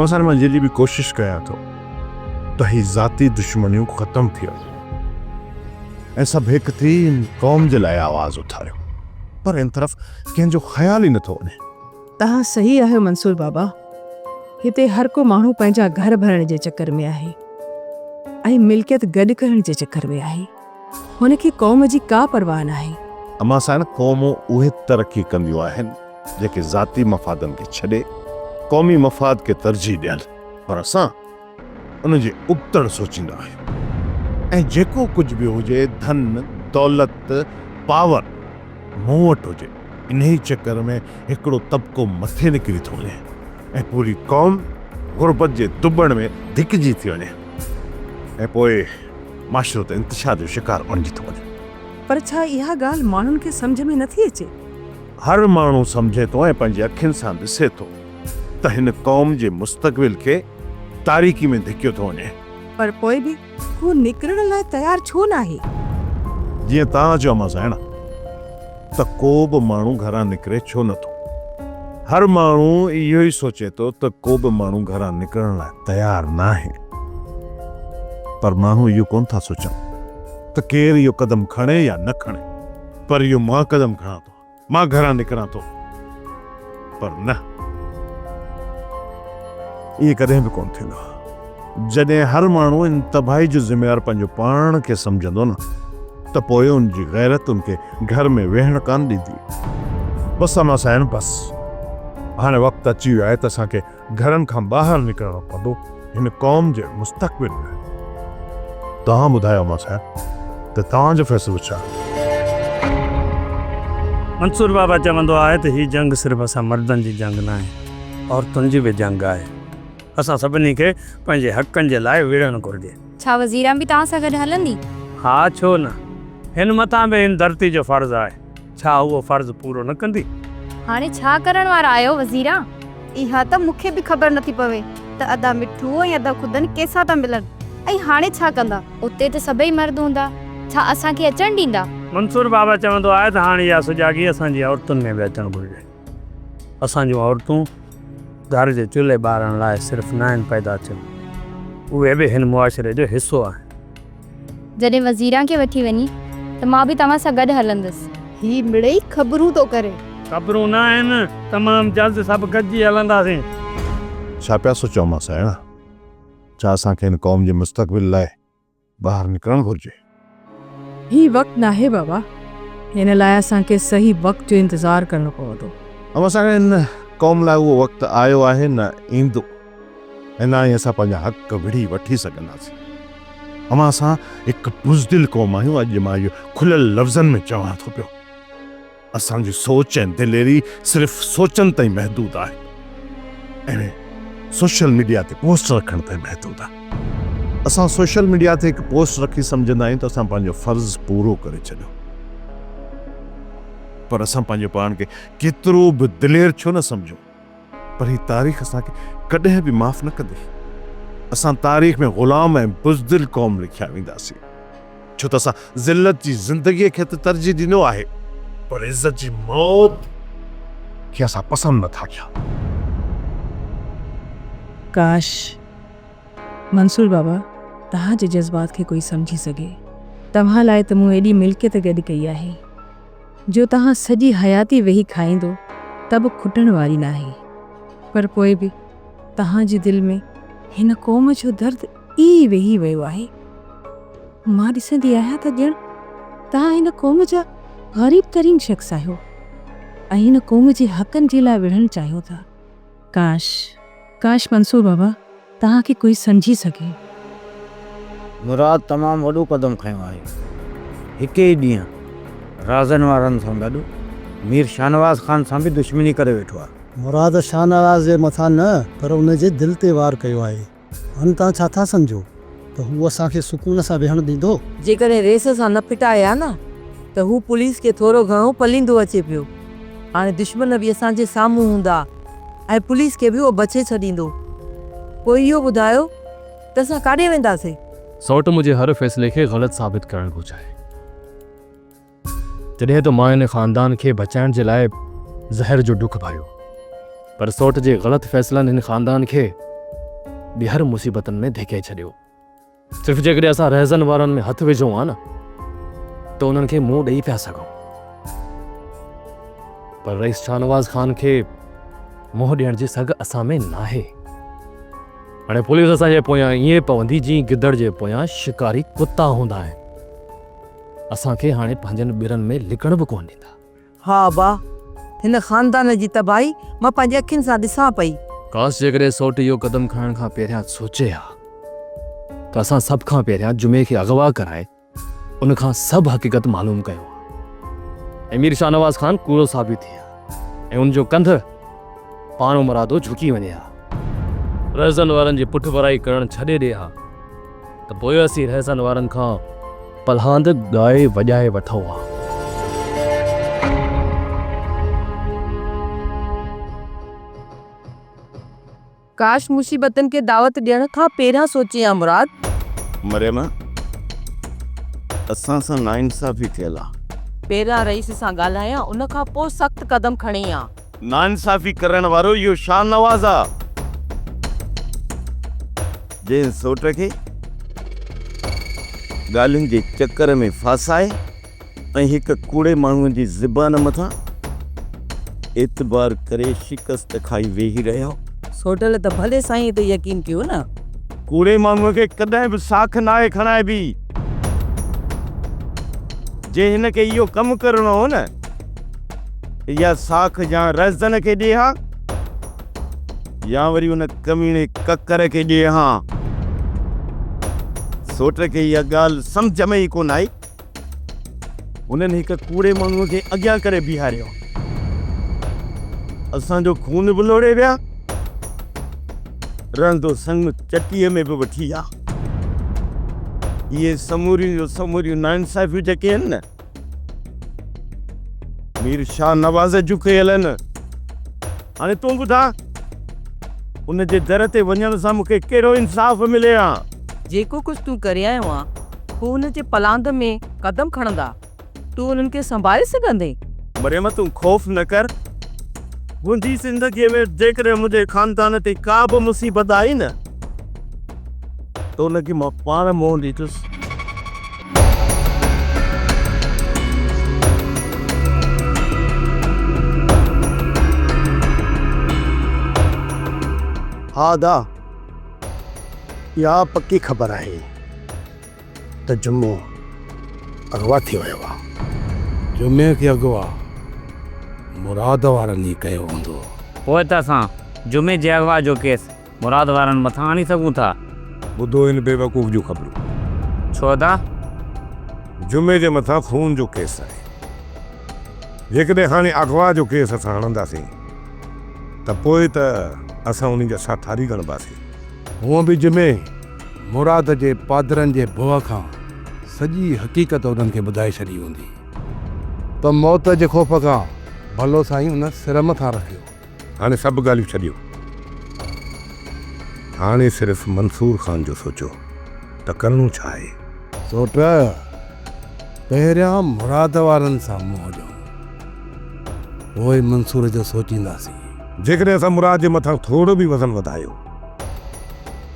اوسان مان جيڏي به ڪوشش ڪيان ٿو ته هي ذاتي دشمنيون ختم ٿي وڃن ۽ سڀ هڪ ٿي هن قوم جي لاء آواز اٿاريون پر ان طرف ڪنهن جو خيال ئي نٿو وڃي. توهان صحيح آهيو منصور بابا هتي هر ڪو ماڻهو پنهنجا گهر ڀرڻ جي چڪر ۾ آهي ۽ ملڪيت گڏ ڪرڻ جي چڪر ۾ آهي هن کي قوم جي ڪا پرواهه ناهي. امان سائڻ قومون اهي ترقي ڪنديون آهن جيڪي ذاتي مفادن کي ڇڏي قومي مفاد کي ترجيح ڏين پر اسان ان جي ابتڙ سوچيندا آهيون ۽ جيڪو ڪجهه به هجي ڌن دولت پاور مون وٽ هجي انهي چڪر ۾ هڪڙو طبقو مٿي نڪري ٿو وڃي ۽ پوري قوم غربت جي دٻڻ ۾ ڌڪجي ٿي وڃي ۽ پوء معاشرو ته انتشار جو شڪار بڻجي ٿو وڃي. پر ڇا اها ڳالهه ماڻهن کي سمجهه ۾ نٿي اچي؟ هر ماڻهو سمجهي ٿو ۽ پنهنجي اکين سان ڏسي ٿو ته هن قوم جي مستقبل کي تاريڪي ۾ ڌڪيو ٿو وڃي. پر پوء به هو نڪرڻ لاء تيار ڇو ناهي؟ جيئن توهان چيو مان سائڻ ته ڪو به ماڻهو گهران نڪري ڇو نه ٿو؟ هر ماڻهو اهو ئي سوچي ٿو ته ڪو به ماڻهو گهران نڪرڻ لاء تيار ناهي. پر ماڻهو اهو ڪونه ٿا سوچن ته ڪير اهو قدم کڻي يا نه کڻي پر اهو مان قدم کڻان ٿو. مان گهران نڪران ٿو. پر نه. ائين ڪڏهن به ڪونه ٿيندو. جڏهن هر ماڻهو ان تباهي جو ذميوار پنهنجو پاڻ کي سمجهندو نه ته پوء ان جي غيرت ان کي گهر ۾ ويهڻ ڪانه ڏيندي. بس امان سائڻ بس. هاڻي وقت اچي ويو آهي ته اسان کي گهرن کان ٻاهر نڪرڻو پوندو هن قوم جي مستقبل لاء. توهان ٻڌايو امان صاحب ته توهان جو فيصلو ڇا آهي؟ منصور بابا چوندو آهي ته هي جنگ صرف اسان مردن جي جنگ ناهي، عورتن جي به جنگ آهي. اسان سڀني کي پنهنجي حقن جي لاء وڙهڻ گهرجي. ڇا وزيران به توهان سان گڏ هلندي؟ ها ڇو نه، هن مٿان به هن ڌرتي جو فرض آهي. ڇا اهو فرض پورو نه ڪندي؟ هاڻي ڇا ڪرڻ وارا آهيو وزيران؟ اها ته مون کي به خبر نٿي پوي ته ادا مٺو ۽ ادا خدن ڪيسان ٿا ملن ۽ هاڻي ڇا ڪندا؟ اتي ته سڀئي مرد هوندا، ڇا اسان کي اچڻ ڏيندا؟ منصور بابا چوندو آهي ته هاڻي اها سجاڳي اسان جي عورتن ۾ به اچڻ گهرجي. اسان جون عورتون گهر جي چلهي ٻارڻ لاء صرف ناهن پيدا ٿيون، اهي به هن معاشري جو حصو آهن. جڏهن وزيران کي وٺي وڃي ته مان به توهان سان گڏ هلندس. هي مڙئي خبرون ٿو ڪري. خبرون نه آهن، تمام جلد سڀ گڏجي هلنداسين. ڇا پيا سوچيو امان سائڻ؟ ڇا اسان کي هن قوم جي مستقبل لاء ٻاهر نڪرڻ گهرجي؟ هي وقت ناهي بابا، هن لاء اسان کي صحيح وقت جو انتظار ڪرڻو پوندو. امان سائڻ هن قوم لاء اهو وقت آيو آهي نه ايندو. ۽ نه ئي اسان پنهنجا حق وڙهي وٺي سگهنداسين. اوهان اسان هڪ بزدل قوم آهيون، اڄ مان اهو کليل لفظن ۾ چوان ٿو پيو. اسان جي سوچ ۽ دليري صرف سوچن تائين محدود آهي ۽ سوشل ميڊيا تي پوسٽ رکڻ تائين محدود آهي. اسان سوشل ميڊيا تي هڪ پوسٽ رکي سمجهندا آهيون ته اسان پنهنجو فرض پورو ڪري ڇڏيو پر اسان پنهنجو پاڻ کي ڪيترو به دلير ڇو نه سمجهون، پر هي تاريخ اسان کي ڪڏهن به معاف نه ڪندي. اسان تاريخ ۾ غلام ۽ بزدل قوم لکيا وينداسين. ڇو ته اسان ذلت جي زندگيء کي ته ترجيح ڏنو آهي. پر عزت جي موت کي اسان پسند نه ٿا ڪيون. ڪاش! منصور بابا توهان جي جذبات کي ڪوئي سمجهي سگهي. توهان لاء ته مون ايڏي ملڪيت گڏ ڪئي آهي. جو توهان سڄي حياتي ويهي کائيندو ته به کٽڻ واري ناهي. پر پوء به توهان جي دل ۾ هن قوم جو درد ئي ويهي ويو آهي. مان ڏسندي آهيان ته ڄڻ توهان هن قوم جا غريب ترين شخص آهيو ۽ هن قوم جي حقن جي لاء وڙهڻ چاهيو ٿا. ڪاش! ڪاش منصور بابا توهان کي ڪوئي سمجهي سگهي. مراد تمام وڏو قدم کنيو آهي. هڪ ئي ڏينهن رازن وارن سان گڏ مير شاهنواز خان سان به دشمني ڪري ويٺو آهي. مراد شاهنواز جي مٿان نه پر ان جي دل تي وار ڪيو آهي. هاڻي توهان ڇا ٿا سمجهو ته هو اسان کي سڪون سان ويهڻ ڏيندو؟ جيڪڏهن ريس سان نه ڦٽائي ها نه ته هو پوليس کي ٿورو گهڻو پليندو اچي پيو. هاڻي دشمن به اسان جي سامهون هوندا ۽ پوليس کي به اهو بڇي ڇڏيندو. پوء اهو ٻڌايو ته اسان ڪاڏي وينداسين؟ سئوٽ منهنجي هر فيصلي کي غلط ثابت ڪرڻ ٿو چاهي. جڏهن ته مان هن خاندان کي بچائڻ جي لاء زهر جو ڍڪ ڀريو. پر سئوٽ جي غلط فيصلن هن خاندان کي ٻيهر مصيبتن ۾ ڌڪي ڇڏيو. صرف جيڪڏهن اسان رهزن وارن ۾ هٿ وجهون ها نه ته انهن کي منهن ڏئي پيا سگهون. پر رئيس شاهنواز خان کي منهن ڏيڻ جي سگهه اسان ۾ ناهي. هاڻي پوليس اسان جي پويان ائين پوندي جيئن گدڙ جي پويان شڪاري ڪتا هوندا آهن. اسان کي هاڻي پنهنجن ٻرن ۾ لڪڻ به ڪونه ڏيندا. ها ابا، هن خاندان جي تباهي مان پنهنجي اکين سان ڏسان پئي. ڪاش جيڪڏهن سئوٽ اهو قدم کڻڻ کان پهريان سوچي ها ته اسان سڀ کان پهريان جمعي کي اغوا ڪرائي ان کان سڀ حقيقت معلوم ڪيون ها ۽ مير شاهنواز خان ڪوڙو ثابت ٿئي ها ۽ ان جو ڪنڌ پاڻمرادو جهڪي وڃي ها. رهزن وارن جي پٺڀرائي ڪرڻ ڇڏي ڏي ها. ته پوء اسين رهزن وارن کان پلهاند ڳائي وڄائي وٺون ها. ڪاش مصيبتن کي دعوت ڏيڻ کان پهريان سوچين ها مراد. مريم، اسان سان ناانصافي ٿيل آ. پهريان رئيس سان ڳالهايان ان کان پوء سخت قدم کڻين ها. ناانصافي ڪرڻ وارو اهو شاهنواز آ. جنهن سوٽ کي ڳالهين جي چڪر ۾ ڦاسائي ۽ هڪ ڪوڙي ماڻهوء جي زبان مٿان اعتبار ڪري شڪست کائي ويهي رهيو. سوٽل ته ڀلي سائينء تي يقين ڪيو نه. ڪوڙي ماڻهوء کي ڪڏهن به ساک ناهي کڻائبي. جي هن کي اهو ڪم ڪرڻو هو نه ته اها ساک يا رهزن کي ڏي ها. يا وري ان ڪميڻي ڪڪر کي ڏي ها. سوٽ کي اها ڳالهه سمجهه ۾ ئي ڪونه آئي. هنن هڪ ڪوڙي ماڻهوء کي اڳيان ڪري بيهاريو. اسان جو خون به لوڙهي ويا. رهندو سڱ چٽيء ۾ به وٺي ويا. اهي سموريون جو سموريون ناانصافيون جيڪي آهن نه. مير شاهنواز جون ڪيل آهن. هاڻي تون ٻڌاء، ان جي در تي وڃڻ سان مون کي ڪهڙو انصاف ملي ها؟ جيڪو ڪجهه تون ڪري آيو آن، هو ان جي پلاند ۾ قدم کڻندا. تون انهن کي سنڀالي سگهندين؟ مريم، تون خوف نه ڪر. منهنجي زندگيء ۾ جيڪڏهن منهنجي خاندان تي ڪا به مصيبت آئي نه، ته ان کي مان پاڻ منهن ڏيندس. ها ادا، اها پڪي خبر آهي ته جمعو اغوا ٿي ويو آ. جمعي کي اغوا مراد وارن ئي ڪيو هوندو. پوء ته اسان جمعي جي اغوا جو ڪيس مراد وارن مٿان آڻي سگهون ٿا. ٻڌو هن بيوقوف جون خبرون. ڇو ادا؟ جمعي جي مٿان خون جو ڪيس آهي. جيڪڏهن هاڻي اغوا جو ڪيس اسان هڻنداسين ته پوء ته اسان انهي جا ساٿاري ڳڻباسين. هونء به جمعي مراد جي پادرن جي ڀؤ کان سڄي حقيقت انهن کي ٻڌائي ڇڏي هوندي ته موت جي خوف کان ڀلو سائين ان سر مٿان رکيو. هاڻي سڀ ڳالهيون ڇڏيو. هاڻي صرف منصور خان جو سوچو ته ڪرڻو ڇا آهي. سوٽ، پهريان مراد وارن سان منهن ڏيون، پوء منصور جو سوچينداسين. جيڪڏهن اسان مراد جي مٿان ٿورو به وزن وڌايو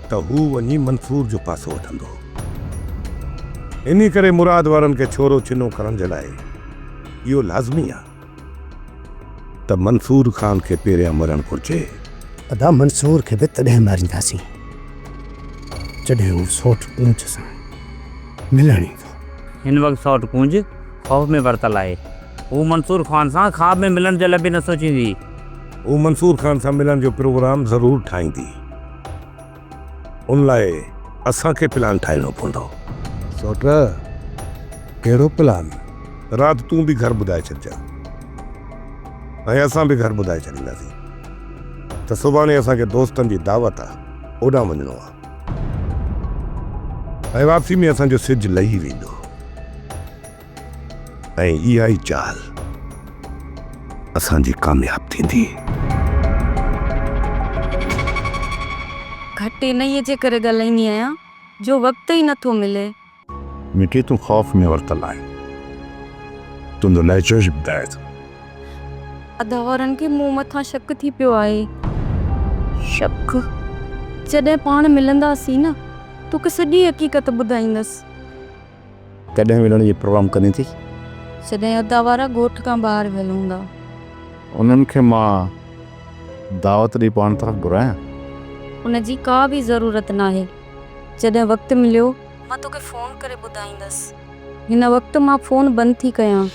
ته هو وڃي منصور جو پاسو وٺندو. انهي ڪري مراد وارن کي ڇورو ڇنو ڪرڻ جي لاء اهو لازمي آهي. ته منصور خان کي پهريان مرڻ گهرجي. ادا منصور کي به تڏهن مارينداسين جڏهن هو سوٽ ڪونج سان ملڻ ايندو. هن وقت سوٽ ڪونج خوف ۾ ورتل آهي. هو منصور خان سان خواب ۾ ملڻ جي لاء به نه سوچيندي. هو منصور خان سان ملڻ جو پروگرام ضرور ٺاهيندي. ان لاء اسان کي پلان ٺاهڻو پوندو. سوٽ، ڪهڙو پلان؟ رات تون به گهر ٻڌائي ڇڏجان ۽ اسان به گهر ٻڌائي ڇڏينداسين ته سڀاڻي اسان کي دوستن جي دعوت آ، اوڏانهن وڃڻو آ ۽ واپسي ۾ اسان جو سج لهي ويندو. ۽ اها ئي چال اسان جي ڪامياب ٿيندي. گهٽ انهيء جي ڪري ڳالهائيندي آهيان جو وقت ئي نٿو ملي. مٺي تون خوف ۾ ورتل آهين. تنهنجو لهجو ئي ٻڌائي ٿو. ادا وارن کي مون مٿان شڪ ٿي پيو آهي. شڪ؟ جڏهن پاڻ ملنداسين نه، توکي سڄي حقيقت ٻڌائيندس. ڪڏهن ملڻ جي پروگرام ڪندين ٿي؟ جڏهن ادا وارا ڳوٺ کان ٻاهر ويل هوندا. انهن کي مان دعوت ڏئي پاڻ طرف گهرايان؟ ان جي ڪا به ضرورت ناهي. جڏهن وقت مليو، مان توکي فون ڪري ٻڌائيندس. هن وقت مان فون بند ٿي ڪيان.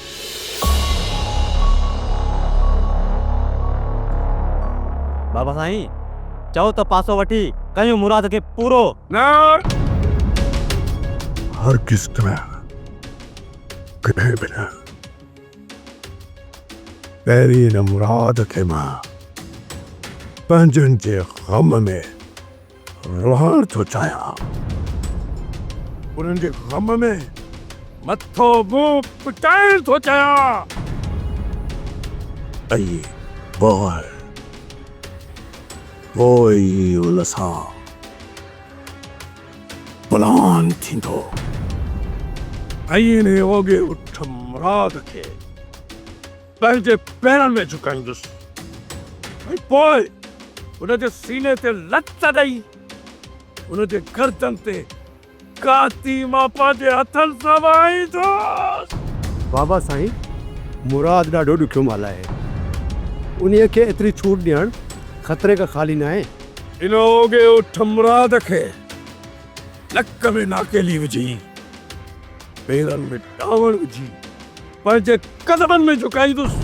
بابا سائين چئو ته پاسو وٺي ڪيون مراد کي پورو. نه! هرگز نه، ڪڏهن به نه. پهرين ان مراد کي مان پنهنجن جي غم ۾ روئڻ ٿو چاهيان. انهن جي غم ۾ مٿو منهن پٽائڻ ٿو چاهيان. ۽ پوء، پوء ئي ان سان پلان ٿيندو. ۽ انهي اوڳي اٺ مراد کي پنهنجي پيرن ۾ جهڪائيندس ۽ پوء ان جي سيني تي لت ڏئي ان جي گردن تي ڪاتي مان پنهنجي هٿن سان وهائيندس. بابا سائين، مراد ڏاڍو ڏکيو مال آهي. انهيء کي ايتري ڇوٽ ڏيڻ خطري کان خالي ناهي. ان اوڳي اٺ مراد کي نڪ ۾ ناڪيلي وجهي، پيرن ۾ ڏانوڻ وجهي پنهنجي قدمن ۾ جهڪائيندس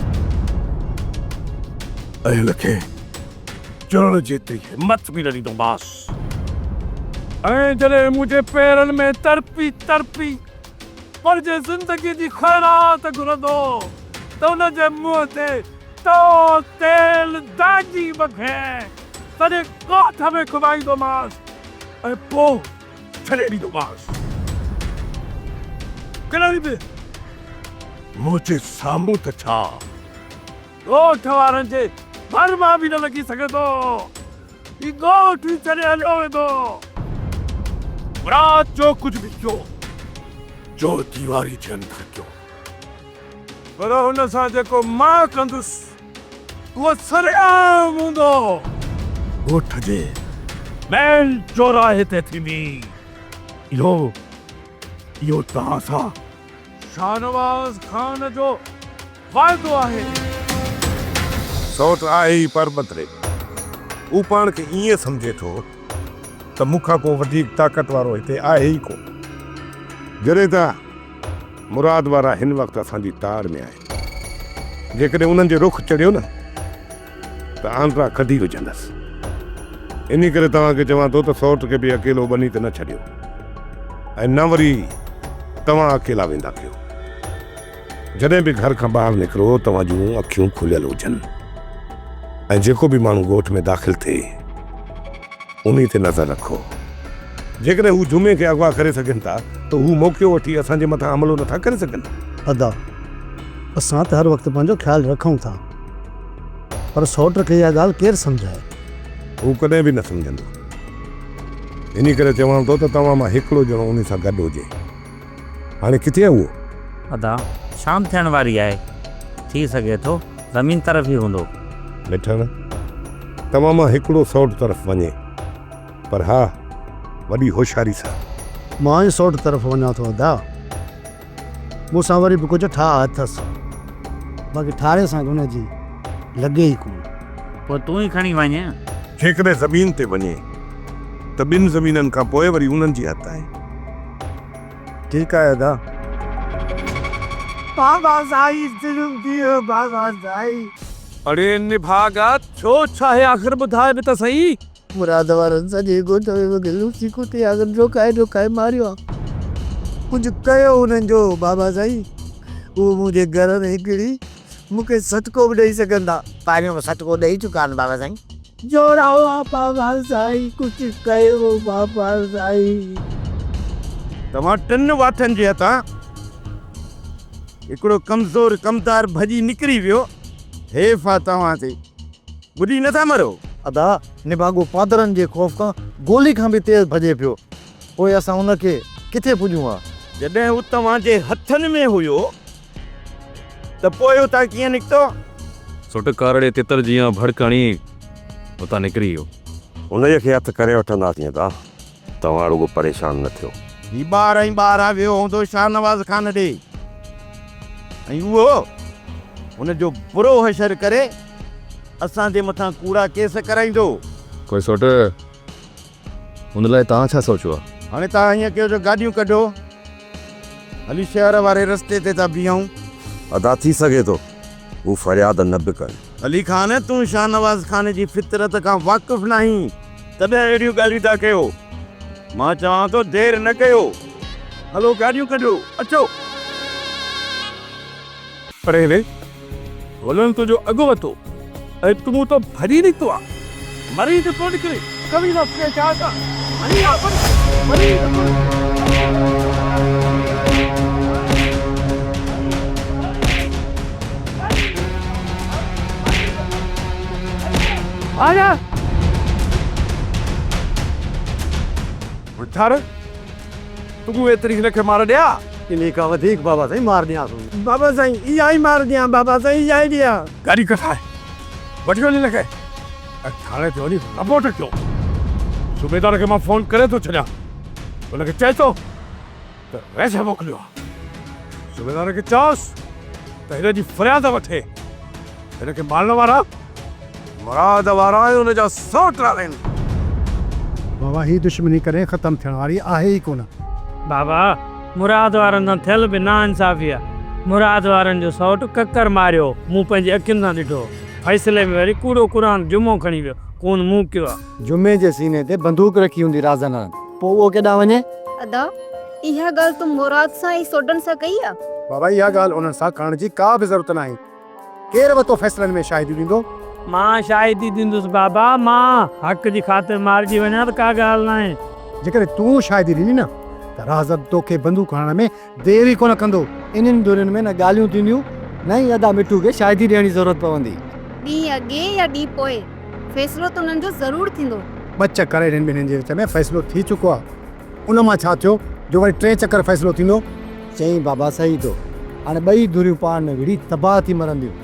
۽ هن کي چڙهڻ جيتري همت به نه ڏيندومانس ۽ جڏهن منهنجي پيرن ۾ تڙپي تڙپي پنهنجي زندگيء جي خيرات گهرندو ته ان جي منهن تي تئو تيل داغي مکي سڄي ڳوٺ ۾ گهمائيندومانس ۽ پوء ڇڏي ڏيندومانس. ڪڏهن به منهنجي سامهون ته ڇا، ڳوٺ وارن جي ڀر مان به نه لڳي سگهندو. هي ڳوٺ ئي ڇڏي هليو ويندو. مراد جو ڪجهه به ٿيو، جو ديواري جي اندر ڪيو، پر هن سان جيڪو مان ڪندس، اهو سرعام هوندو. ڳوٺ جي مين چوراهي تي ٿيندي. اهو اهو توهان سان شاهنواز خان جو واعدو آهي. سوٽ آهي ئي پرمتري. هو پاڻ کي ائين سمجهي ٿو ته مون کان ڪو وڌيڪ طاقت وارو هتي آهي ئي ڪونه. جڏهن ته مراد وارا هن وقت اسان جي تاڙ ۾ آهن. جيڪڏهن انهن جي رخ چڙهيو نه ته آنڊرا ڪڍي وجهندس. انهي ڪري توهان کي چوان ٿو ته سئوٽ کي به اڪيلو ٻني تي نه ڇڏيو ۽ نه وري توهان اڪيلا ويندا ڪيو. جڏهن به گهر کان ٻاهر نڪرو توهان جون اکيون کليل هجن ۽ جيڪو به ماڻهو ڳوٺ ۾ داخل ٿئي انهي تي نظر رکو. جيڪڏهن هو جمعي کي اغوا ڪري سگهن ٿا ته هو موقعو وٺي اسان جي مٿان حملو نٿا ڪري سگهن. ادا، اسان ته هر وقت پنهنجو خيال رکون ٿا، پر سئوٽ کي اها ڳالهه ڪير سمجهائي؟ هو ڪڏهن به نه سمجهندو. انهي ڪري چوان ٿو ته توهان مان هڪڙو ڄڻو انهي سان گڏ هجي. هاڻي ڪٿي آهي اهو؟ ادا، شام ٿيڻ واري آهي. ٿي سگهي ٿو زمين طرف ئي هوندو. مٺڻ، توهان مان هڪڙو سئوٽ طرف وڃي، پر ها، وڏي هوشياري سان. مان ئي سئوٽ طرف وڃان ٿو ادا. مون سان وري به ڪجهه ٺاهه اٿس. باقي ٺاري سان ته هن جي لڳي ئي ڪونه. پوء تون ئي کڻي وڃ. جيڪڏهن زمين تي وڃي ته ٻن زمينن کان پوء وري انهن جي حد آهي. ٺيڪ آهي ادا. بابا سائين ظلم ٿي ويو بابا سائين. اڙي نڀاڳا ٿيو ڇاهي آخر ٻڌاء به ته سهي. مراد وارن سڄي ڳوٺ ۾ مونکي لوسي ڪتي وانگر ڊوڪائي ڊوڪائي ماريو آ. ڪجهه ڪيو انهن جو بابا سائين. هو منهنجي گهر ۾ گهڙي مونکي سٽڪو به ڏئي سگهن ٿا. پهريون به سٽڪو ڏئي چڪا آهن بابا سائين. جوڙاء آ بابا سائين ڪجهه ڪيو بابا سائين. توهان ٽن واٺن جي هٿان هڪڙو ڪمزور ڪمدار ڀڄي نڪري ويو، حيف آ توهان تي، ٻڏي نٿا مرو. ادا، نڀاڳو پادرن جي خوف کان گولي کان به تيز ڀڄي پيو، پوء اسان ان کي ڪٿي پڄون ها؟ جڏهن هو توهان جي هٿن ۾ هيو ته پوء اتان ڪيئن نڪتو؟ سوٽ ڪارڙي تتر جيان ڀڙڪ هڻي اتان نڪري ويو. انهيء کي هٿ ڪري وٺنداسين ادا، توهان رڳو پريشان نه ٿيو. هي ٻار ۽ ٻارهن ويو هوندو شاهنواز خان ڏي ۽ اهو هن جو برو حشر ڪري اسان جي مٿان ڪوڙا ڪيس ڪرائيندو. پوء سوٽ، ان لاء توهان ڇا سوچيو آهي؟ هاڻي توهان ائين ڪيو جو گاڏيون ڪڍو، هلي شهر واري رستي تي ٿا بيهون. ادا ٿي سگهي ٿو هو فرياد نه به ڪن. علي خان، تون شاهنواز خان جي فطرت کان واقف ناهين، تڏهن اهڙيون ڳالهيون ٿا ڪيو. مان چوان ٿو دير نه ڪيو، هلو گاڏيون ڪڍو، اچو. پري ري، هنن تنهنجو اڳ ورتو ۽ تون ته ڀڄي نڪتو آن. مري ته ڪو نڪري، ڪوي نه ڪنهن چاهه سان مري آ پر مري ته ڪو نڪري. آجا! وٺار، تون ايتري هن کي مار ڏيان. انهيء کان وڌيڪ بابا سائين مار ڏيانس. بابا سائين اها ئي مار ڏيان بابا سائين اها ئي ڏيان. گاڏي ڪڍائي وٺي وڃ هن کي ۽ ٿاڻي تي وڃي رپورٽ ڪيو. صوبيدار کي مان فون ڪري ٿو ڇڏيان. هن کي چئي ٿو ته ريس موڪليو آ. صوبيدار کي چئوس ته هن جي فرياد وٺي. هن کي مارڻ وارا مراد وارا ۽ ان جا سئوٽ آهن. بابا هي دشمني ڪڏهن ختم ٿيڻ واري آهي ئي ڪونه. بابا مراد وارن سان ٿيل به ناانصافي آ. مراد وارن جو سئوٽ ڪڪر ماريو مون پنهنجي اکين سان ڏٺو. فيصلي ۾ وري ڪوڙو قرآن جمعو کڻي ويو. ڪون مون ڪيو آ. جمعي جي سيني تي بندوق رکي هوندي رازن وارن پوء اهو ڪيڏانهن وڃي؟ ادا اها ڳالهه تو مراد سان ۽ سوڍن سان ڪئي آ؟ بابا اها ڳالهه انهن سان ڪرڻ جي ڪا به ضرورت ناهي. ڪير وتو فيصلن ۾ شاهديون ڏيندو؟ مان شاهدي ڏيندس بابا، مان حق جي خاطر مارجي وڃان ته ڪا ڳالهه ناهي. جيڪڏهن تون شاهدي ڏني نه ته رازق توکي بندوق هڻڻ ۾ دير ئي ڪونه ڪندو. انهن ڌرين ۾ نه ڳالهيون ٿينديون نه ئي ادا مٺو کي شاهدي ڏيڻ جي ضرورت پوندي. ڏينهن اڳي يا ڏينهن پوء فيصلو ته انهن جو ضرور ٿيندو. ٻه چڪر انهن ٻنهين جي وچ ۾ فيصلو ٿي چڪو آهي. ان مان ڇا ٿيو جو وري ٽئين چڪر فيصلو ٿيندو؟ چيائين بابا صحيح ٿو. هاڻي ٻئي ڌريون پاڻ ۾ وڙهي تباهه ٿي مرنديون.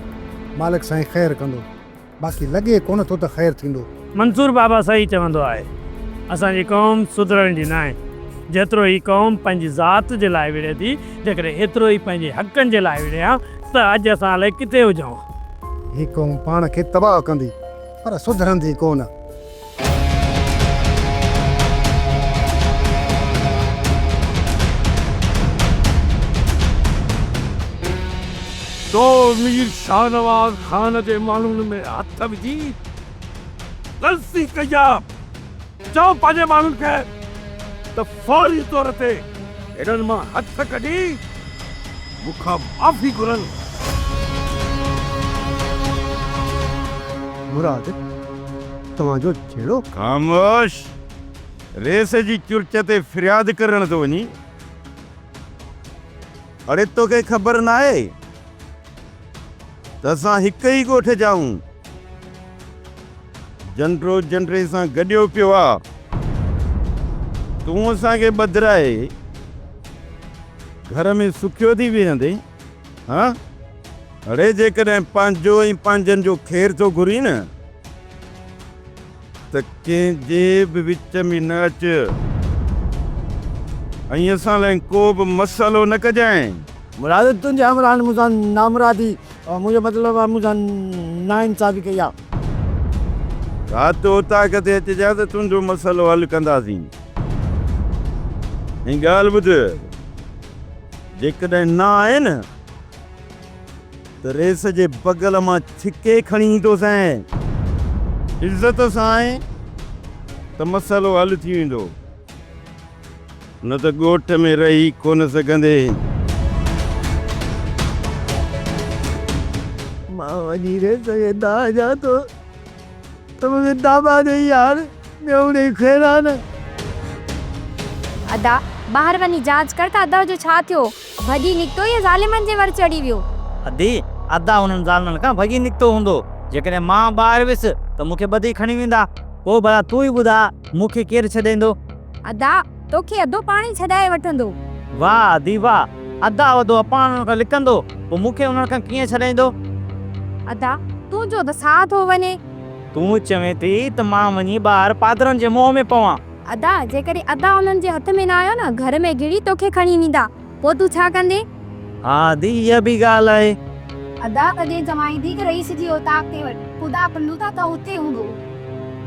مالڪ سائين خير ڪندو. باقي لڳي ڪونه ٿو ته خير ٿيندو. منصور بابا صحيح چوندو آهي. اسان جي قوم سڌرڻ جي ناهي. جيترو هي قوم پنهنجي ذات جي لاء وڙهي ٿي، جيڪڏهن ايترو ئي پنهنجي حقن جي لاء وڙهي ها ته اڄ اسان الائي ڪٿي هجون ها. هي قوم پاڻ کي تباهه ڪندي پر سڌرندي ڪونه. تو مير شاهنواز خان جي ماڻهن ۾ هٿ وجهي غلطي ڪئي آ. چئو پنهنجي ماڻهن کي ته فوري طور تي هنن مان هٿ ڪڍي مون کان معافي گهرن. مراد، توهان جو جهيڙو؟ خاموش! ريس جي چرچ تي فرياد ڪرڻ ٿو وڃين؟ اڙي توکي خبر ناهي ته اسان هڪ ئي ڳوٺ جا آهيون. جنڊو جنڊي سان گڏيو پيو آ. تون اسان کي ٻڌرائي گهر ۾ سکيو ٿي ويهندين؟ ها؟ اڙي جيڪڏهن پنهنجو ۽ پنهنجن جو خير ٿو گهرين نه ته ڪنهن جي به وچ ۾ نه اچ ۽ اسان لاء ڪو به مسئلو نه ڪجانء. مراد تنهنجي همراهن مون سان نامرادي منهنجو مطلب آهي مون سان ناانصافي ڪئي آهي. رات اوطاق تي اچجان ته تنهنجو مسئلو حل ڪنداسين. ۽ ڳالهه ٻڌ، جيڪڏهن نه آئين نه ته ريس جي بغل مان ڇڪي کڻي ايندوسانء. عزت سان آئين ته مسئلو حل ٿي ويندو. نه ته ڳوٺ ۾ رهي ڪونه سگهندين. مان وڃي ريس کي دانهن ڏيان ٿو ته مون کي داٻا ڏئي يار ٻيو ڏئي خير آ نه. ادا ٻاهر وڃي جاچ ڪر ته ادا جو ڇا ٿيو؟ ڀڄي نڪتو يا ظالمن جي ور چڙهي ويو؟ ادي، ادا انهن ظالمن کان ڀڄي نڪتو هوندو. جيڪڏهن مان ٻاهر ويس ته مون کي ٻڌي کڻي ويندا. پوء ڀلا تون ئي ٻڌاء مون کي ڪير ڇڏيندو؟ ادا، توکي اڌو پاڻ ئي ڇڏائي وٺندو. واهه ادي واهه، ادا وڌو پاڻ انهن کان لڪندو، پوء مون کي انهن کان ڪيئن ڇڏائيندو؟ ادا، تنهنجو ته ساهه ٿو وڃي. تون چوين ٿي ته مان وڃي ٻاهر پادرن جي منهن ۾ پوان. ادا، جيڪڏهن ادا انهن جي هٿ ۾ نه آيو نه، گهر ۾ گهڙي توکي کڻي ويندا، پوء تون ڇا ڪندين؟ ها ادي، اها به ڳالهه آهي. ادا، تڏهن چوانء ٿي ته رئيس جي اوطاق تي وڃ، خدا پنهون ته اتي هوندو.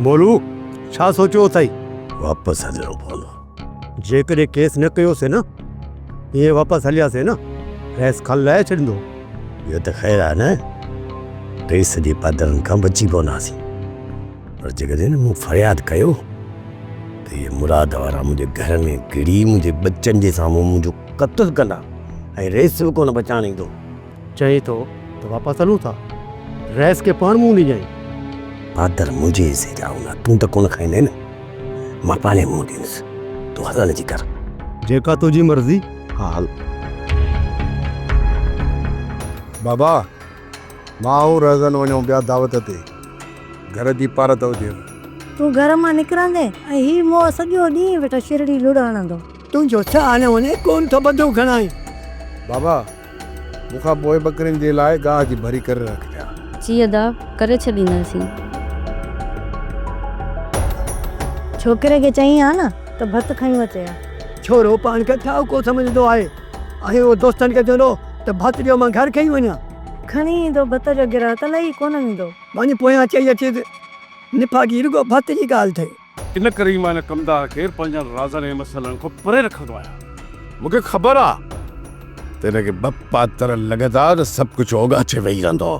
مولو، ڇا سوچيو اٿئي؟ واپس هلڻو پوندو. جيڪڏهن ڪيس نه ڪيوسين نه، ائين واپس هلياسين نه، رئيس کل لاهي ڇڏيندو. اهو ته خير آهي نه، رئيس جي پادرن کان بچي پونداسين. پر جيڪڏهن مون فرياد ڪيو ته اهي مراد وارا منهنجي گهر ۾ گهڙي منهنجي ٻچن جي سامهون منهنجو قتل ڪندا ۽ رئيس به ڪونه بچائڻ ايندو. چئين ٿو ته واپس هلون ٿا. رئيس کي پاڻ منهن ڏجانء. پادر منهنجي حصي جا هوندا، تون ته ڪونه کائيندين نه. مان پاڻهي منهن ڏيندس. تون هلڻ جي ڪر. جيڪا تنهنجي مرضي. ها هل. بابا، مان ۽ رهزن وڃون پيا دعوت تي. گهر جي پارت هجيو. تون گهر مان نڪرندين ۽ هي موهه سڄو ڏينهن ويٺو شرڙي لڙ هڻندو. تنهنجو ڇا هاڻي وڃي ڪونه ٿو ٻڌو کڻائين. بابا، مون کان پوء ٻڪرين جي لاء گاهه جي ڀري ڪري رکجان. جي ادا، ڪري ڇڏينداسين. ڇوڪري کي چئين ها نه ته ڀت کڻي اچي ها. ڇورو پاڻ کي ٺاهوڪو سمجهندو آهي ۽ اهو دوستن کي چوندو ته ڀت ڏيو مان گهر کڻي وڃان. کڻي ايندو ڀت جو گرهه ته لهي ڪونه ويندو. وڃ پويان چئي اچيس نفاقي رڳو ڀت جي ڳالهه ٿئي. ان ڪري ئي مان هن ڪمدار کي پنهنجن رازن ۽ مسئلن کان پري رکندو آهيان. مون کي خبر آ ته هن کي ٻه پاتر لڳندا ته سڀ ڪجهه اوڳاڇي ويهي رهندو.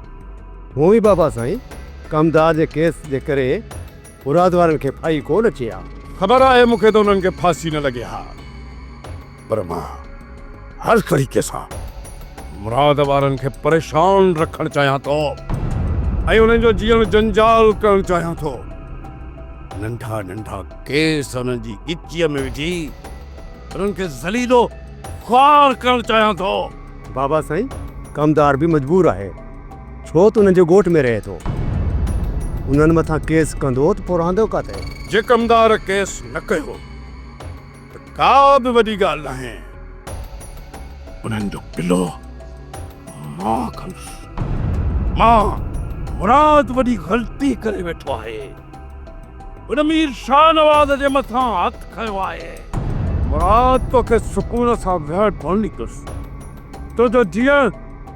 هونء ئي بابا سائين ڪمدار جي ڪيس جي ڪري مراد وارن کي ڦاهي ڪو نه اچي ها. خبر آهي مون کي ته انهن کي ڦاسي نه لڳي ها پر مان هر طريقي سان مراد وارن کي پريشان رکڻ چاهيان ٿو ۽ انهن جو جيئڻ جنجال ڪرڻ چاهيان ٿو. ننڍا ننڍا ڪيس انهن جي ڳچيء ۾ وجهي انهن کي ذليل و خوار ڪرڻ چاهيان ٿو. بابا سائين ڪمدار به مجبور آهي ڇو ته انهن جي ڳوٺ ۾ رهي ٿو. انهن مٿان ڪيس ڪندو ته پوء رهندو ڪاٿي؟ جي ڪمدار ڪيس نه ڪيو ته ڪا به وڏي ڳالهه ناهي. انهن جو قلعو مان کڻس. مان مراد وڏي غلطي ڪري ويٺو آهي. هن مير شاهنواز جي مٿان هٿ کنيو آهي. مراد توکي سڪون سان ويهڻ ڪونه ڏيندس. تنهنجو جيئڻ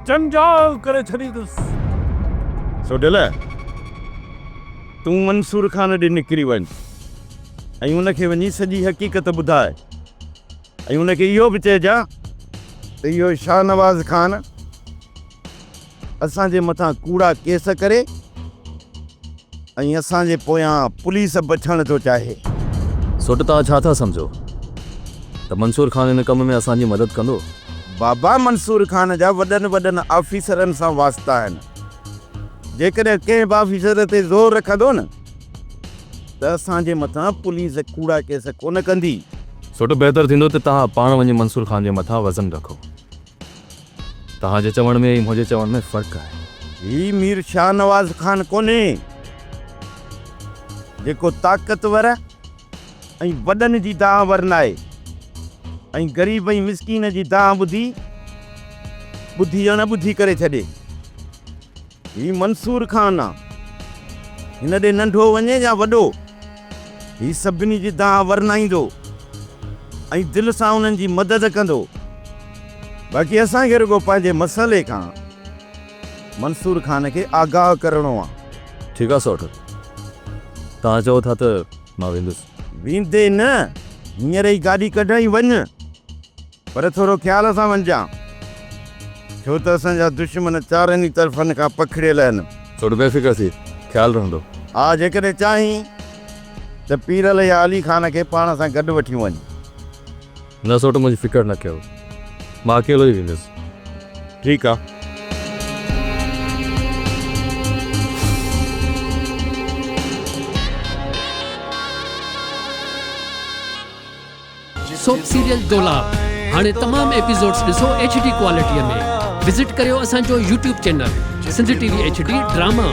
جنجال ڪري ڇڏيندس. سوڍل، تون منصور خان ڏي نڪري وڃ ۽ ان کي وڃي سڄي حقيقت ٻڌاء ۽ ان کي اهو به چئجان ته اهو شاهنواز خان اسان جي مٿان ڪوڙا ڪيس ڪري ۽ اسان جي پويان پوليس بڇڻ ٿو چاهي. سوٽ توهان ڇا ٿا سمجهو ته منصور خان ان ڪم ۾ اسان جي مدد ڪندو؟ بابا منصور خان جا وڏن وڏن آفيسرن سان واسطا آهن. جيڪڏهن ڪنهن به آفيسر تي زور رکندو نه ته اسان جي مٿان پوليس ڪوڙا ڪيس ڪونه ڪندي. سوٽ بهتر ٿيندو ته توهان پاڻ وڃي منصور خان جي مٿان وزن رکو. توهان جي چوڻ ۾ ۽ منهنجي چوڻ ۾ فرق آهي. هي مير شاهنواز خان ڪونهي، جيڪو طاقتور ۽ وڏن جي دانهن ورنائي ۽ غريب ۽ مسڪين جي دانهن ٻڌي ٻڌي اڻ ٻڌي ڪري ڇڏي. هي منصور خان آ. هن ڏي ننڍو وڃي يا وڏو، هي سڀني جي دانهن ورنائيندو ۽ دل سان انهن جي مدد ڪندو. باقي اسان کي رڳو پنهنجي مسئلي کان منصور خان کي آگاهه ڪرڻو آ. ٺيڪ آ سوٽ، توهان چئو ٿا ته مان ويندس. ويندين نه، هينئر ئي گاڏي ڪڍ ۽ وڃ. پر ٿورو خيال سان وڃجان، ڇو ته اسان جا دشمن چارن ئي طرفن کان پکڙيل آهن. سوٽ بي فڪر ٿي، خيال رهندو. ها، جيڪڏهن چاهين ته پيرل يا علي خان کي پاڻ سان گڏ وٺي وڃ. نه سوٽ منهنجي فڪر نه ڪيو، مان اڪيلو ئي ويندس. ٺيڪ آ. سوپ سيريل دولاب هاڻي تمام ايپيسوڊز ڏسو ايڇ ڊي ڪوالٽي ۾ وزٽ ڪريو اسان جو YouTube channel Sindh T V H D drama.